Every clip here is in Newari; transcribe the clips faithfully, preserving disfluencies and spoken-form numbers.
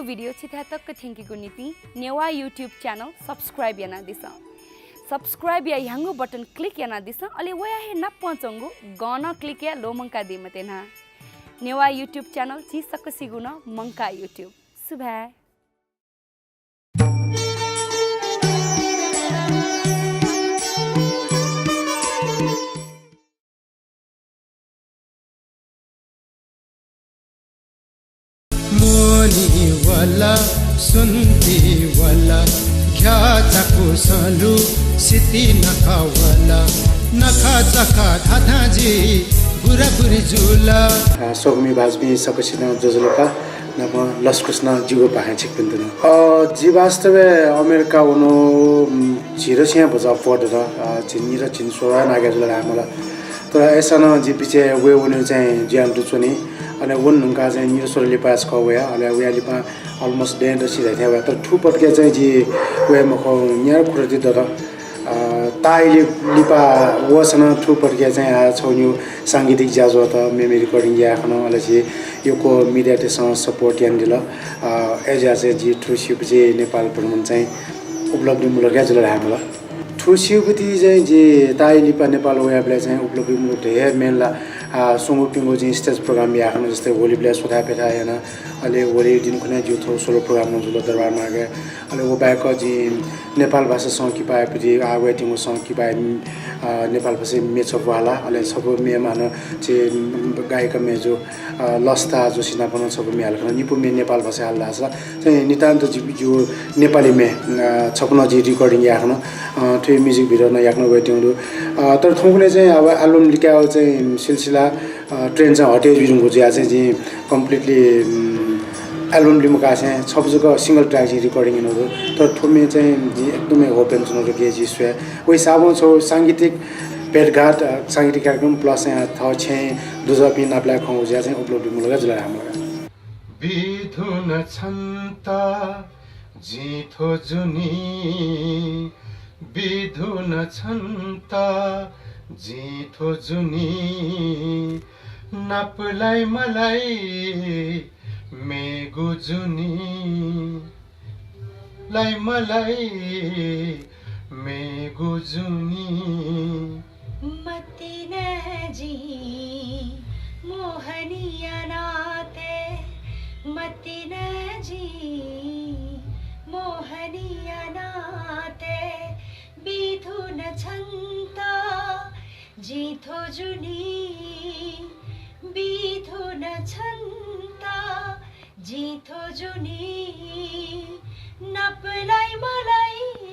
भिडियो छिथाय् तक थ्यंकेगु निंतिं नेवाः YouTube channel subscribe यानादिसँ। Subscribe या ह्याउँगु button click यानादिसँ, अले वया हे नापं च्वंगु गं नं click याये ल्वःमंकादी मते न्हा। नेवाः YouTube channel झी सकसिगु नं मंकाः YouTube। सुभाय्। मोनी वल, सुन्ति वल, घ्याचाकु सलु, सिति नखः वल, नखः चखः थाथां जि बुराबुरी जुल। आ, स्वकुमि भाजुपिं सकसितं ज्वजलपा, नापं लसकुस नं जिगु पाखें छिकपिन्त नं। अ, जि वास्तवय् अमेरिका वनाः, उम्, झिंनिदँ भचा अप्वः दत, अ, झिंनिदँ झिंस्वदँ नागे जुल धायेमाल। तर अय्‌सां नं जि बिचय् वये वनेगु चाहिँ ज्या दु च्वनी। अले वने धुंकाः चाहिँ निदँ स्वदँ लिपा छकः वया, अले वया लिपा almost दँय्‌दसि धाये थें वया। तर थुपतिके चाहिँ जि वये मखं, न्यागू खुराति दत। अ, ताःई लिपा वःसां नं थुपतिके चाहिँ आ छगू निगू सांगीतिक ज्याझ्वःत मेमेगु recording याये खन, अले झी यक्व media-तय्‌सं support यानादिल। अ, अय्‌जुयाः चाहिँ जि थ्व सिबय् जि नेपाल भ्रमण चाहिँ उपलब्धिमूलक हे जुल धायेमाल। थ्व सिबय् चाहिँ जि ताःई लिपा नेपाल वयाबलय् चाहिँ उपलब्धिमूलक धयागु हे main ला, आ, स्वंगू प्यंगू जिं stage program याये खन, जस्तै होलीबलय् स्वथाय् प्यथाय् याना, अले होली दिनखुन्हु जिगु थ्व solo program नं जुल दरबार मार्गय्। अले व बाहेक जिं नेपाल भाषा संकिपाया प्रति आ वयेत्यंगु संकिपाया, अ, नेपाल भाषा म्ये छपु हाला, अले छपु म्येमा नं झी गायिका मय्‌जु, अ, लसता जोशी नाप नं छपु म्ये हाल खन। निपु म्ये नेपाल भाषाय् हाल धाःसा चाहिँ नितान्त जि, जि नेपाली म्ये, अ, छपु नं जिं recording याये खन। अ, थ्व music video नं याकनं वयेत्यंगु दु। अ, तर थौंकन्हय् चाहिँ अब album लिकायेगु चाहिँ सिलसिला, अ, trend चाहिँ हटे जुइधुंकूगु जुयाः चाहिँ जिं completely, उम्, album लिमकासें छपु जक single track जिं recording यानागु दु। तर थ्व म्ये चाहिँ जिं एकदमै hope यानाच्वनागु दु, गय् जुइ स्वये। व हिसाबं छगू सांगीतिक भेटघाट, अ, सांगीतिक कार्यक्रम plus चाहिँ थः छेँय् दुजःपिं नापलाये खंगु जुयाः चाहिँ उपलब्धिमूलक जुल धायेमाल। बिधुन छन्त जिं थ्व जुनि, बिधुन छन्त जिं थ्व जुनि, नापलाइ मलाइ मेगु जुनि, लाइ मलाइ मेगु जुनि। मतिना जिं मोहनिया नाते, मतिना जिं मोहनिया नाते, बिधुन छन्त जिं थ्व जुनि, बिधुन छन्त जिं थ्व जुनि, नापलाइ मलाइ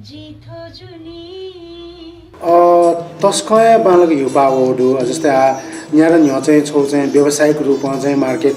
जिं थ्व जुनि। अ, तसकं हे बांलाक ह्यूपाः वःगु दु। जस्तै आ, न्यादँ न्ह्यः चाहिँ छगू चाहिँ व्यावसायिक रूपं चाहिँ market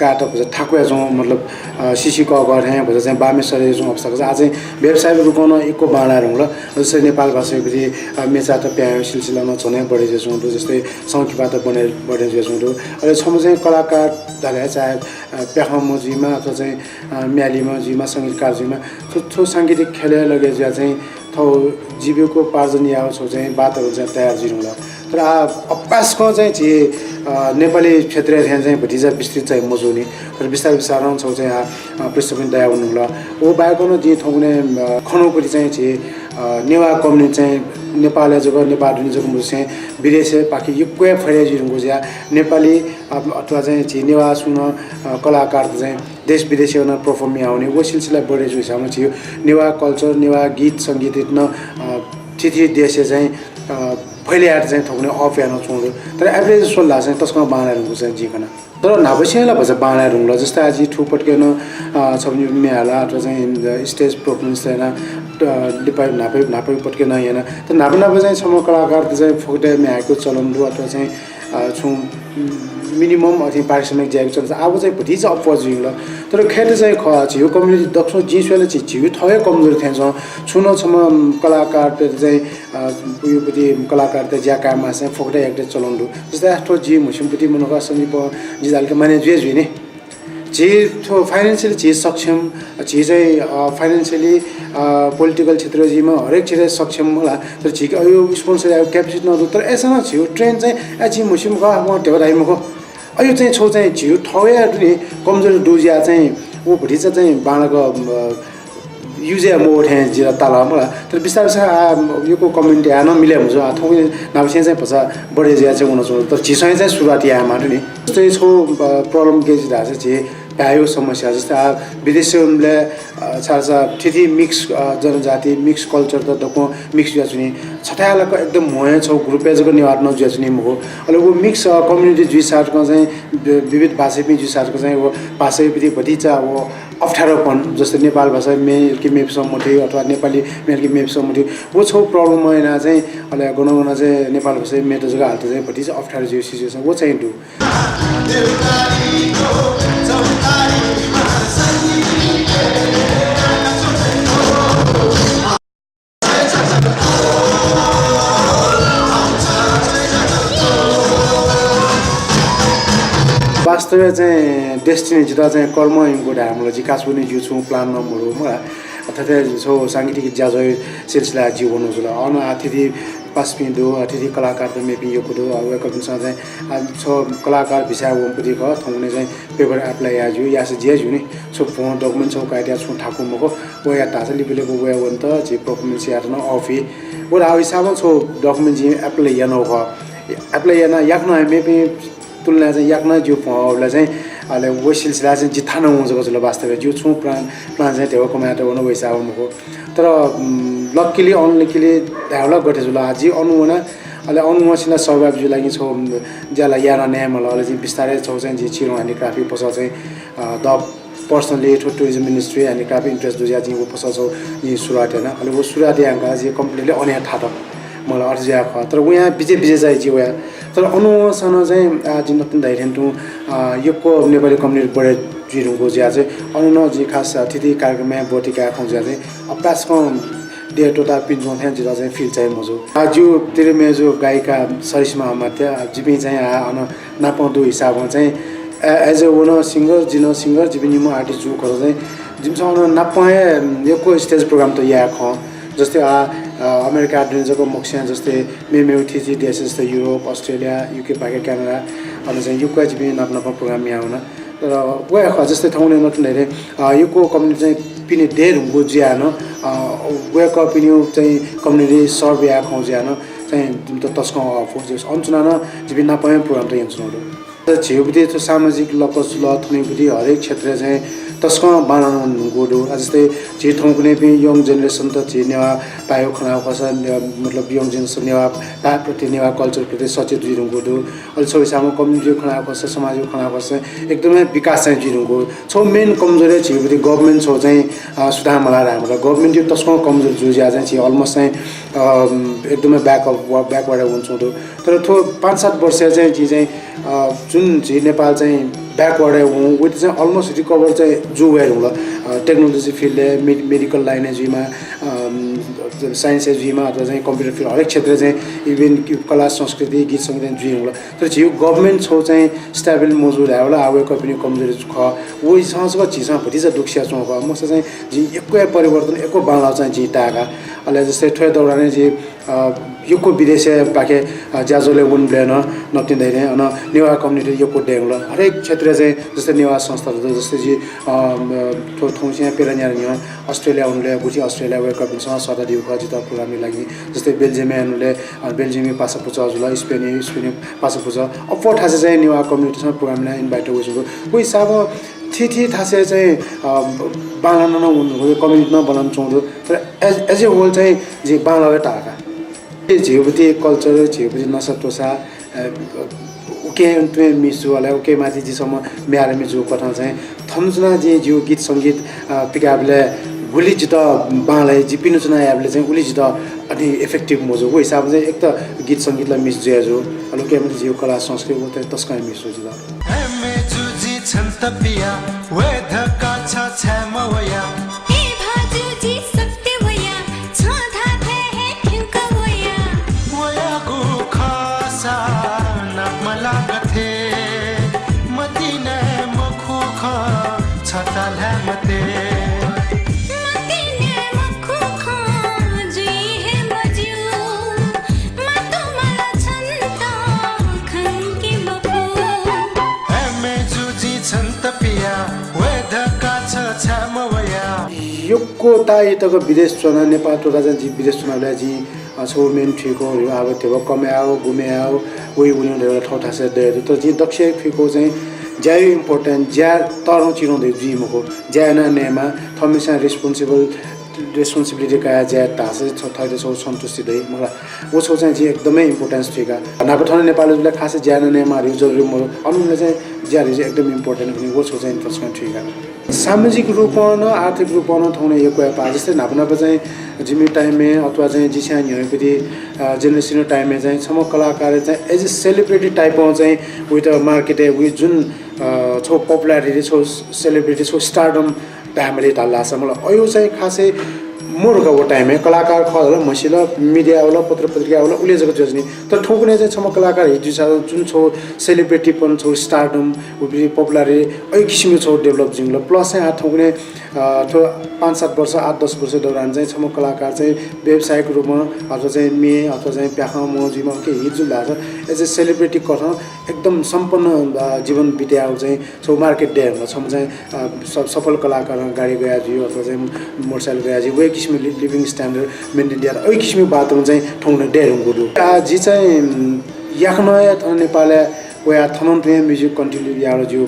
कायेत भचा थाकुयाच्वंगु, मतलब, अ, सिसिकःकः थें भचा चाहिँ बामे सरे जुयाच्वंगु अवस्था खः। आः चाहिँ व्यावसायिक रूपं नं यक्व बांलाये धुंकल। जस्तै नेपाल भाषाया प्रति, अ, मेचात प्यायेगु सिलसिला नं झन हे बढे जुयाच्वंगु दु। जस्तै संकिपात बढे, बढे जुयाच्वंगु दु। अले छम्ह चाहिँ कलाकार धाःसा, चाहे, अ, प्याखंम्ह जुइमा अथवा चाहिँ, अ, म्यालीम्ह जुइमा, संगीतकार जुइमा, थ्व, थ्व सांगीतिक ख्यलय् लगे जुयाः चाहिँ थःगु जीविकोपार्जन यायेगु छगू चाहिँ वातावरण चाहिँ तयार जुइधुंकल। तर आ, अपाय्सकं चाहिँ झी, अ, नेपाली क्षेत्रय् थें चाहिँ भतिचा विस्तृत चाहिँ मजूनि। तर बिस्तार बिस्तारं छगू चाहिँ आ, अ, पृष्ठभूमि दयावने धुंकल। व बाहेक नं जिं थौंकन्हय्, अ, खनागु पति चाहिँ झी, अ, नेवाः community चाहिँ नेपालय् जक, नेपाः दुने जक मजुसें विदेशय् पाखे यक्व हे फैले जुइधुंकूगु जुयाः नेपाली, अ, अथवा चाहिँ झी नेवाः सुं नं, अ, कलाकारत चाहिँ देश विदेशय् नं perform याः वनी। व सिलसिला बढे जूगु हिसाबं झी नेवाः culture, नेवाः गीत संगीत नं, अ, थीथी देशय् चाहिँ, अ, फैले यायेत चाहिँ थौंकन्हय् अःपु यानाच्वंगु दु। तर average स्वल धाःसा चाहिँ तसकं बांलाये धुंकूगु चाहिँ जिं खना। तर न्हापांनिसें ला भचा बांलाये धुंकल। जस्तै आः जि थुपतिके नं, अ, छपु म्ये हाला अथवा चाहिँ stage performance याना, अ, लिपा न्हापा, न्हापांपतिके नं याना। तर न्हापा न्हापा चाहिँ छम्ह कलाकारत चाहिँ फोकटय् म्ये हायेगु चलन दु अथवा चाहिँ, अ, छुं minimum अथे पारिश्रमिक ज्यायेगु चलन दु। आः व चाहिँ भतिचा अप्वः जुइधुंकल। तर खय्त चाहिँ खः, झीगु community दक्वं जिं स्वयेबलय् झी, झीगु थःगु हे कमजोरी थें च्वं। छुं नं छम्ह कलाकारत चाहिँ अ, उयोपति कलाकारत ज्या कायेमाःसां फोकटय् यायेगु चलन दु। जस्तै थ्व जि म्हस्यूम्ह पति मनू खः, सन्दीपं जि धाल कि माने जुइ जुइ नि। झी थ्व financially झी सक्षम, झी चाहिँ, अ, financially, अ, political क्षेत्र जुइमा हरेक क्षेत्र सक्षम होला, तर झीके अयो sponsor यायेगु capacity नं दु। तर अय्सां नं झीगु trend चाहिँ, ए, जि म्हस्यूम्ह खः, वं ध्यबा धाइ मखु। अयु चाहिँ छौ चाहिँ झिउ थौया दुने कमजोरी दुजिया चाहिँ व भतिचा चाहिँ बांलाक, अ, युजिया मो थें जिरा ताला मला। तर बिस्तार बिस्तार आ, यक्व community आ न मिले मुजो आ थौ नाबसें चाहिँ भचा बढे जिया चाहिँ उन छौ। तर झिसै चाहिँ सुरुवात या माटु नि। जस्तै छौ, अ, problem के जिदा चाहिँ झे पायो समस्या जस्तै आ विदेश उनले, अ, छारसा थिथि mix, अ, जनजाति mix culture त दको mix जुया छुनी। छथाय् लाक एकदम मोहे छौ group ए जक नेवार न जुया छुनी मखु। अले वो mix, अ, community जुइ साटक चाहिँ वि-, विविध भाषापिं जुइ साटक चाहिँ वो भाषापिं भतिचा वो अप्ठ्यारोपन जस्तै नेपाल भाषा मे कि मेपिसं मथि अथवा नेपाली मे कि मेपिसं मथि वो छौ problem याना चाहिँ अले गन गन चाहिँ नेपाल भाषा मे त जक हालत चाहिँ भतिचा अप्ठ्यारो जुइ situation वो चाहिँ दु। वास्तवय् चाहिँ destiny जितः चाहिँ कर्म यंगु धाये मला, जि कासुनी जिउ छुं plan न मरु मला। अर्थात् छौ सांगीतिक ज्याझ्वः सिलसिला जिउ वनु जुल। अन अतिथि पासपिं दु, अतिथि कलाकार त मेपिं यक्व दु। अ, वय्कःपिन्सं चाहिँ, अ, छौ कलाकार भिसा वंपुति खः, थौंने चाहिँ paper apply या जिउ, यासे जिया जिउ नि। छौ फोन document छौ काय्या छुं थाकु मखु, वया धासा लिपिले वया वन्त, जि performance यात न अफि। वो धाउ हिसाबं छौ document जि apply यानो खः। Apply याना याकनं मेपिं तुलना चाहिँ याकनं जिउ फोन अबला चाहिँ, अले वो सिलसिला चाहिँ जि थाना वं जक जुल वास्तवय्। जिउ छुं plan, plan चाहिँ धेव कमाय्त वन वइसा व मखु। तर, उम्, luckily, unluckily धायेवला गथे जुल। आ, जि अनु वना, अले अनु वसिला survive जुइ लागि छौ, उम्, ज्याला याना नये मला। अले जि बिस्तारै छौ चाहिँ जि चिरौं handicraft पसः चाहिँ, अ, द personally थ्व tourism industry handicraft interest दुजिया जि वो पसः छौ जि सुरुवात याना। अले वो सुरुवात याना जि completely अने थात। मला अर्थ जुया खः। तर वया बिजे बिजे चाहिँ जि वया। तर अनु सन चाहिँ, आ, जि नतुन धाइथें तुं, आ, यक्व नेपाली community बढे जुइ धुंकु जुया चाहिँ अनु न जि खास थिति कार्यक्रमय् ब्वति काये खं जुया चाहिँ अपासकं दे तोता पिन्जों थें जितः चाहिँ feel चाहिँ मजु। आ, जिउ तिरे मेजु गायिका सरिस्मा अमात्य, आ, जिपिं चाहिँ आ, अन नापं दु हिसाबं चाहिँ, आ, as a one singer, जिन singer, जिपिं निम्ह artist जु खत चाहिँ, जिमिसं अन नापं हे यक्व stage program त याये खं। जस्तै आ, आ, अमेरिका दुने जक मक्स्यां जस्तै मेमेउ थिति देश जस्तै Europe, Australia, UK बाहेक Canada, अन चाहिँ यक्व जिपिं नाप नापं program यावना। तर वया खः जस्तै थौंने नतुन धैरे, अ, यक्व community चाहिँ पिने दे धुंकु जुया न, अ, वय्कःपिनिउ चाहिँ community serve या खं जुया न चाहिँ जिमित तसकं अःपु। जस अन चुना न जिपिं नापं program त यंचुनो दु। त झिउबुति थ्व सामाजिक लकसुल थुनिबुति हरेक क्षेत्र चाहिँ तसकं बांलाना धुंकु दु। आ, जस्तै झी थौंकुनेपिं young generation त झी नेवा पायो खना खस, ने-, मतलब young generation नेवा पाप्रति नेवा culture प्रति सचेत जुइ धुंकु दु। अले छौ हिसाबं community खना खस, समाज खना खस एकदमै विकास चाहिँ जुइ धुंकु। छौ main कमजोरी झिउबुति government छौ चाहिँ, अ, सुधार मला धायेमा। Government यो तसकं कमजोर जुजिया चाहिँ झी almost चाहिँ, अ, एकदमै back of, backward वंचुं दु। तर थ्व पाँच सात वर्ष चाहिँ झी चाहिँ, अ, जुन झी नेपाल चाहिँ backward वं, उति चाहिँ almost recover चाहिँ जु वये धुंल। अ, technology field, med-, medical line जुइमा, अ, science जुइमा अथवा चाहिँ computer field हरेक क्षेत्र चाहिँ even कला संस्कृति गीत संगीत जुइ धुंल। तर झिउ government छौ चाहिँ stable मजु धायेवला आ वय्कःपिनि कमजोरी खः। वइ संसक झीसं भतिचा दुःखसिया च्वं खः। मस्त चाहिँ झी यक्व परिवर्तन यक्व बांलाउ चाहिँ झी ताय्का। अले जस्तै थ्वय् दौरान झी अ, यक्व विदेशय् पाखे, अ, ज्याझ्वलय् वनेबलय् नं नकतिनि धैर्य अन नेवाः community यक्व दयेगु ला। हरेक क्षेत्रय् चाहिँ जस्तै नेवाः संस्था दु, जस्तै जि, अ, म, थ्व थौंसिया पेला न्यार न्ह्यः Australia वनेबलय् गुथि Australia वय्कःपिन्सं सःता दिउ खः जितः program या लागि। जस्तै Belgium य् वनेबलय्, अ, Belgium या पासा पुचः जुल, Spain या, Spain या पासा पुचः। अप्वः थासय् चाहिँ नेवाः community सं program याना invite वइच्वंगु। व हिसाबं थीथी थासय् चाहिँ, अ, बांलाना नं वंगु, community नं बांलाना च्वंगु। तर as, as a whole चाहिँ जि बांलावे ताःका। झीगु बुति culture, झीगु बुति नसा त्वसा, अ, उके तुं miss जू, अले उके माथि जि छम्ह म्ये आरामी जूगु कथं चाहिँ थन च्वना जिं जिगु गीत संगीत, अ, पिकाबलय् गुलि जितः बांलाइ, जि पिने च्वना याबलय् चाहिँ उलि जितः अति effective मजू। व हिसाबं चाहिँ एक त गीत संगीत ला miss जुया जू, अले उके माथि जिगु कला संस्कृति व त तसकं miss जू जितः। ए मय्जु जि छन्त पिया, वये धकाः छ छाय् मवया। ए भाजु जि सत्य वया, छ धात्थें हे थ्यंक वया। वयागु खःसा नापमला गथे, मतिने मखु खँ छता ल्हाये मते। मतिने मखु खँ जुइ हे मज्यू, मातुमला छन्त खंके मफु। यक्व ताःई तक विदेश च्वना, नेपाल त्वःता चाहिँ जिं विदेश च्वनाबलय् जिं, अ, छगू main थुइकः ह्रियो आबद्ध ध्यबा कमय् आः, गुमय् आः, वइ वने धयागु थःथासय् दये दु। तर जिं दक्वसिया थुइकः चाहिँ ज्याया important, ज्या तःधं चिधं धइ जुइ मखु। ज्या याना नयेमा, थःम्हस्यां responsible, responsibility काया ज्या धाःसा छ-, थःत छगू सन्तुष्टि दइ, मखुला। व छगू चाहिँ जिं एकदमै importance थुइका। न्हापा थन नेपालय् जुल खासै ज्या याना नयेमा ह्रियो जरुरी मरु। अन चाहिँ ज्या ह्रियो एकदम important हुने, व छगू चाहिँ तसकं थुइका। सामाजिक रूपं नं, आर्थिक रूपं नं थौंकन्हय् यक्व याये पाः। जस्तै न्हापा न्हापा चाहिँ जिमि time-य् अथवा चाहिँ जिस्यां न्ह्यःपिं, अ, generation time-य् चाहिँ छम्ह कलाकार चाहिँ as a celebrity type-ं चाहिँ वइत market-य् वइ जुन, अ, छगू popularity, छगू celebrity, छगू stardom धायेमाली धाल धाःसा मला अय् चाहिँ खासै मरु का व time-य्। कलाकार खः धाल, म्हसिल, media वाला, पत्रपत्रिका वाला, उलि जक जुयाच्वनी। तर थौंकन्हय् चाहिँ छम्ह कलाकार hit जुइसा जुन छगू celebrity-पन, छगू stardom, व popularity अय् किसिमं छगू develop जुइगु। Plus चाहिँ आः थौंकन्हय्, अ, थ्व पाँच सात वर्ष, आठ दस वर्ष दौरान चाहिँ छम्ह कलाकार चाहिँ व्यावसायिक रूपमा अथवा चाहिँ म्ये अथवा चाहिँ प्याखं मं जुइमा उके hit जुल धाःसा as a celebrity कथं एकदम सम्पन्न, अ, जीवन बितायेगु चाहिँ छगू market दये धुंकल। छम्ह चाहिँ, अ, स-, सफल कलाकारं गाडी गया जुइ अथवा चाहिँ motorcycle गया जुइ, व किसिमं लि-, living standard maintain यात, अय् किसिमं वातावरण चाहिँ थौंकन्हय् दये धुंकूगु दु। आ, जि चाहिँ, उम्, याकनं हे थन नेपालय् वया थनं तुं हे music continue यायेगु जिगु,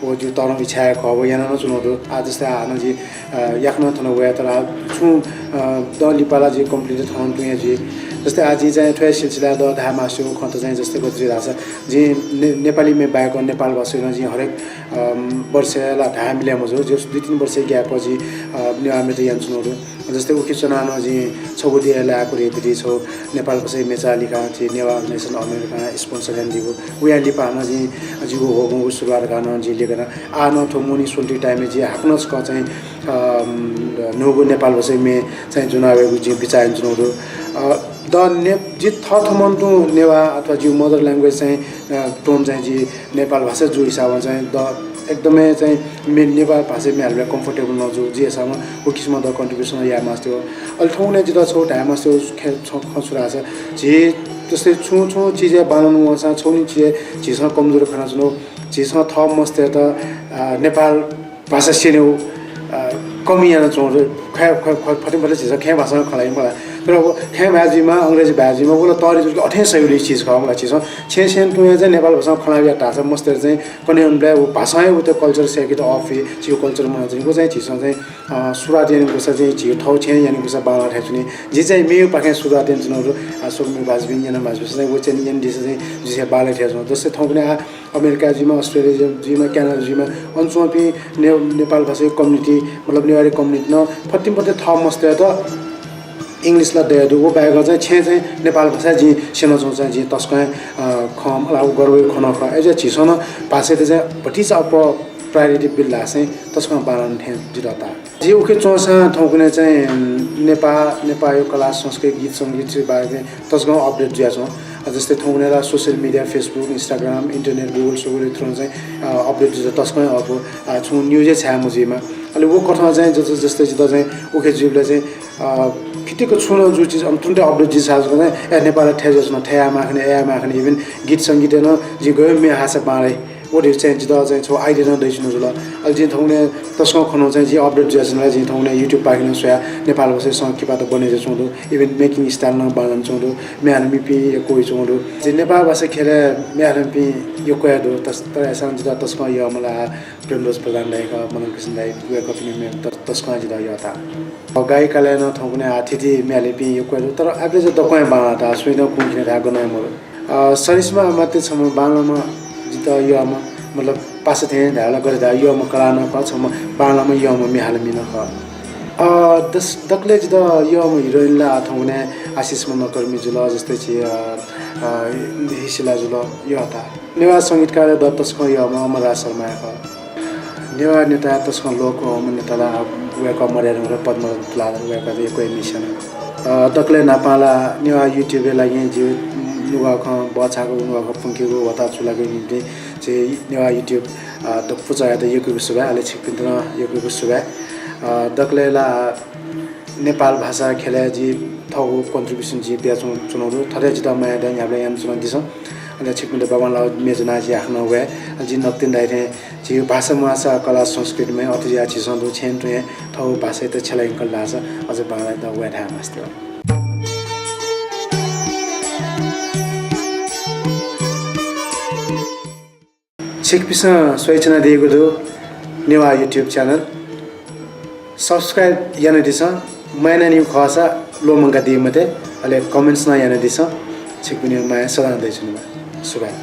व जिगु तःधं इच्छा हे खः, व याना नं च्वनागु दु। आ, जस्तै आ, हानं जि, अ, याकनं थन वया, तर आ, छुं, अ, दँ लिपा ला जि complete थनं तुं हे जुइ। जस्तै आ, जि चाहिँ थ्व हे सिलसिलाय् दँ धाये मास्ति खँ त चाहिँ जस्तै गथे जुइ धाःसा, जिं ने-, नेपाली म्ये बाहेक नेपाल भाषाय् नं जिं हरेक, अ, वर्षय् ला धाये मिले मजू, जस दुई तीन वर्ष gap जि, अ, नेवाः म्येत यानाच्वनागु दु। जस्तै उखे च्वनाः नं जिं छगू देय् लाय्‌कू धइगु छगू नेपाल भाषाया म्ये चाःहिकाः झी नेवाः Nation America sponsor यानादीगु। वया लिपा नं जिं जिगु ह्वःगुंगु सुरुवात धकाः नं जिं लिकना। आः नं थ्व मोहनी स्वन्ति time-य् जिं हाकनं छकः चाहिँ, अ, न्हूगु नेपाल भाषाया म्ये चाहिँ ज्वना वयेगु जिं बिचाः यानाच्वनागु दु। अ, द ने-, जि थःथम्हं तुं नेवाः अथवा जिगु mother language चाहिँ, अ, tone चाहिँ जि नेपाल भाषा जू हिसाबं चाहिँ द एकदमै चाहिँ मे-, नेपाल भाषा म्ये हालेबलय् comfortable नं जू। जि हिसाबं व किसिमं द contribution याये मास्ति हो। अले थौंकन्हय् जितः छगू धाये मास्ति हो, खे-, छ-, खँ छु धाःसा झी जस्तै छुं छुं चिजय् बांलाना वंसां छगू निं चिजय् झीसं कमजोरी खनाच्वनागु, झीसं थः मस्तय्त, अ, नेपाल भाषा स्यनेगु, अ, कमी यानाच्वंगु दु। खँय्, खँय्, खँय्, फतिं फतिं झीसं खँय् भाषां खँ ल्हाइ मला। तर व खँय् भाय् जुइमा, अंग्रेजी भाय् जुइमा, व ला तःधि जुल कि अथें सइ वली चिज खः मला। झीसं छेँय् छेँय् तुं हे चाहिँ नेपाल भाषां खँ ल्हाःगु यात धाःसा मस्तय्त चाहिँ कन्हय् वनेबलय् व भाषां हे वइत culture स्याकेत अःपुइ, झीगु culture मनाच्वनी। व चाहिँ झीसं चाहिँ, अ, सुरुवात यानागु ग्वसाः चाहिँ झीगु थःगु छेँय् यानागु ग्वसाः बांलाः थें च्वनी। जि चाहिँ मेगु पाखें सुरुवात यानाच्वनागु दु। आ, स्वकुमि भाजुपिं, याना भाजुपिं चाहिँ व चाहिँ यानादिसा चाहिँ जिं बांलाः थें च्वनागु दु। जस्तै थौंकन्हय् आ, अमेरिका जुइमा, अस्ट्रेलिया जुइमा, क्यानाडा जुइमा, अन च्वंपिं ने-, नेपाल भाषाया community, मतलब नेवारी community नं फतिं फतिं थः मस्तय्त English ला दयादु। व बाहेक चाहिँ छेँय् चाहिँ नेपाल भाषा जिं स्यनाच्वंगु चाहिँ जिं तसकं, अ, खँ, मतलब गर्वया खँ नं खः। अय्‌जुया झीसं नं भाषायात चाहिँ भतिचा अप्वः priority बिल धाःसा चाहिँ तसकं बांलाःगु थें जितः ताः। जि उखे च्वंसां थौंकन्हय् चाहिँ, उम्, नेपाः, नेपाःया कला, संस्कृति, गीत, संगीतया बारे तसकं update जुयाच्वं। अ, जस्तै थौंकन्हय् ला social media, Facebook, Instagram, internet, Google सोगुलया through चाहिँ, अ, update जुयाच्वं तसकं अःपु, अ, छुं news हे छाये मजुइमा। अले व कथं चाहिँ जस-, जस्तै जितः चाहिँ उखे जुइबलय् चाहिँ, अ, फितिक छुं नं जूगु चिज अन तुरुन्तै update जुइ साजु चाहिँ, ए, नेपालय् थथे जुयाच्वन, थथे यायेमाः खनी, अथे यायेमाः खनी, even गीत संगीतय् नं जिं गय् म्ये हाःसा बांलाइ। व धइगु चाहिँ जितः चाहिँ छगू idea नं दयाच्वनागु जुल। अले जिं थौंकन्हय् तसकं खनागु चाहिँ जिं update जुयाच्वना ला, जिं थौंकन्हय् YouTube पाखें नं स्वयाः नेपाल भाषाया सँ किपा त बने जुयाच्वंगु दु। Even making style नं बांलानाच्वंगु दु। म्ये हालामिपिं यक्व वयाच्वंगु दु। जिं नेपाल भाषा ख्यलय् म्ये हालामिपिं यक्व हे दु। तस-, तर अय्‌सां जितः तसकं यःम्ह ला प्रेमध्वज प्रधान दाइ खः, मनन कृष्ण दाइ, वय्‌कःपिनि म्ये त-, तसकं जितः यःताः। गायिकालय् नं थौंकन्हय् आ थीथी म्ये हालामिपिं यक्व हे दु, तर average दक्वं हे बांलाःताः, सुयां नं कुंखिने धाये गनं हे मरु। अ, सरिसमा मात्रै छम्ह बांलाःम्ह जितः यःम्ह, मतलब पासा थें धाये ला गथे धाये, यःम्ह कलाः नं खः, छम्ह बांलाःम्ह यःम्ह म्ये हालामि नं खः। अ, दस-, दकलय् जितः यःम्ह heroine ला थौंकन्हय् आशिष मनोहरकर्मी जुल, जस्तै झी, अ, अ, हिसिला जुल, यःताः। नेवाः संगीतकारय् द तसकं यःम्ह अमरराज शर्मा हे खः। नेवाः नेताय् तसकं लोकंम्ह नेता ला वय्‌कः मदयाच्वन, पद्मरत्न तुलाधर, वय्‌कःयात यक्व हे miss याना। अ, दकलय् न्हापां ला नेवाः YouTube-या लागिं जिगु नुगः खँ बःचाःगु, नुगः खँ प्वंकेगु, ह्वःताः चूलाकेगु निंतिं झी नेवाः YouTube, अ, द पुचःयात यक्व यक्व सुभाय्, अले छिकपिन्त नं यक्व यक्व सुभाय्। अ, दकलय् ला नेपाल भाषा ख्यलय् जिं थःगु contribution जिं बियाच्वं-, च्वनागु दु। थथे जितः माया दया न्ह्याबलें यानाच्वनादिसँ। अले छिकपिन्त बांबांलाःगु मेजु नां जिं हाकनं वये। अले जिं नकतिनि धाःथें झीगु भाषा म्वाःसा कला संस्कृतिमय अथे जुयाः झीसं दु छेँ तुं हे थःगु भाषायात छ्यला यंकल धाःसा अझ बांलाक वये धाये मास्ति। छिकपिन्सं स्वयाच्वनादीगु दु नेवाः YouTube channel। Subscribe यानादिसँ, मयानानिगु खःसा ल्वःमंकादी मते, अले comments नं यानादिसँ। छिकपिनिगु माया सदां दयाच्वनेमा। सुभाय्।